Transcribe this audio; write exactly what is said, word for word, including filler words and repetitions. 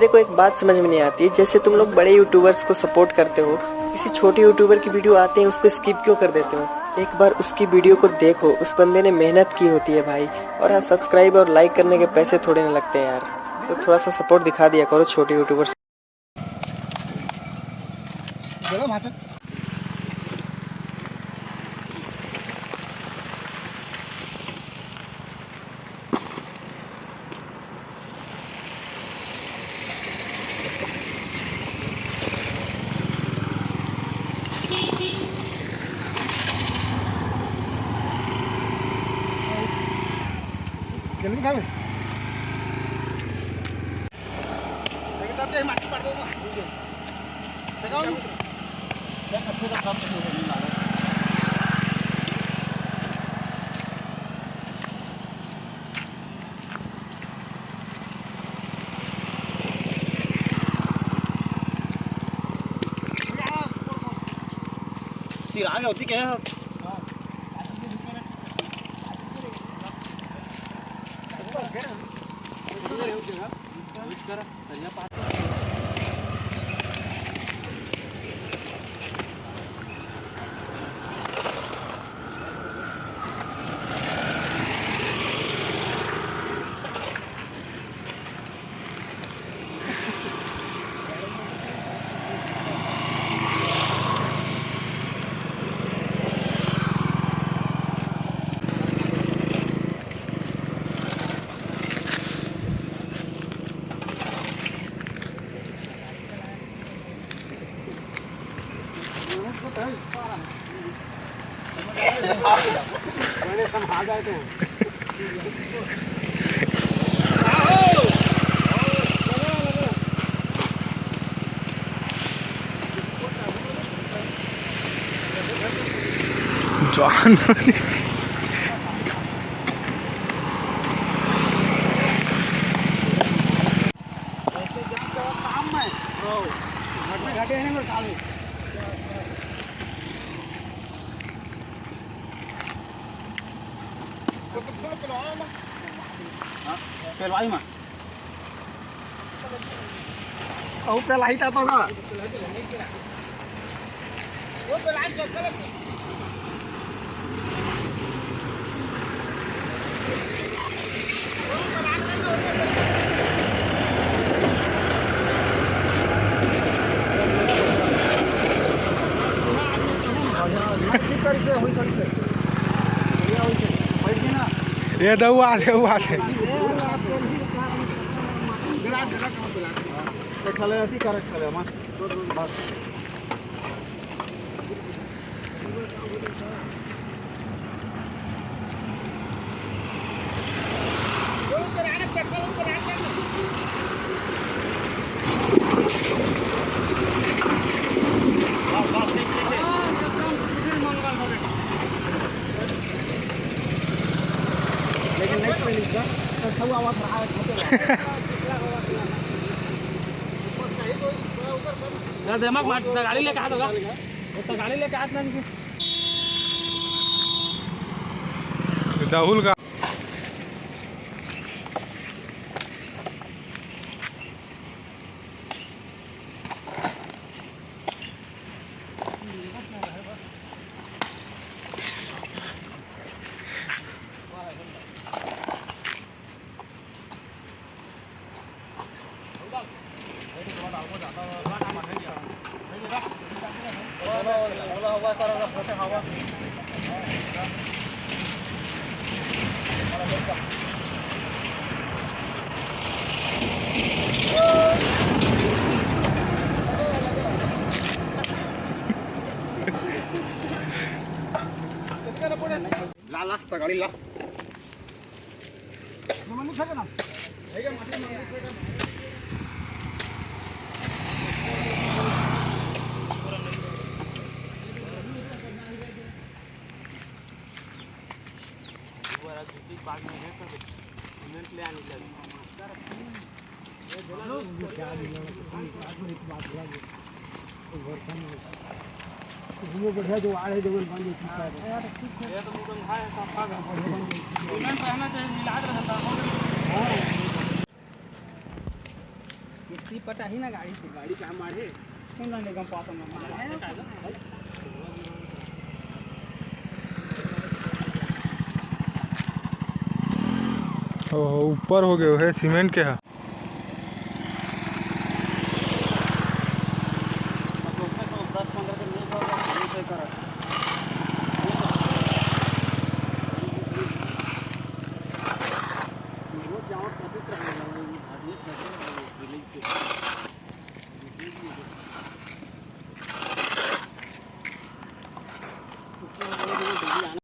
देखो, एक बात समझ में नहीं आती है, जैसे तुम लोग बड़े यूट्यूबर्स को सपोर्ट करते हो, किसी छोटे यूट्यूबर की वीडियो आते हैं, उसको स्किप क्यों कर देते हो? एक बार उसकी वीडियो को देखो, उस बंदे ने मेहनत की होती है भाई। और हाँ, सब्सक्राइब और लाइक करने के पैसे थोड़े ना लगते हैं यार, तो थोड़ा सा सपोर्ट दिखा दिया करो छोटे यूट्यूबर्स। सिरा गया होती क्या है? जवान। पेलवाई मा। अउ पेलाई ता तो का। ये दऊ आ, दऊ आ। तो चले, ऐसी कर चले, मस्त। बस। लेकिन नहीं पहले इसका, तो सब आवाज रहा है, घोटे रहा है। यार, दिमाग मार, तो गाड़ी लेके आ तो का? वो तो गाड़ी लेके आ ना। राहुल का। ला, ला, तो गाड़ी ला। बढ़िया जो आ रहे, जब बन जाए। ये तो मुगल भाई है, सब खा गए। सीमेंट रहना चाहिए, मिला के रहना। ती पटाही ना गाड़ी से। गाड़ी कहाँ मारे? सुन ना, निगम पास में मारे। ओहो, ऊपर हो गए हे सीमेंट के ह।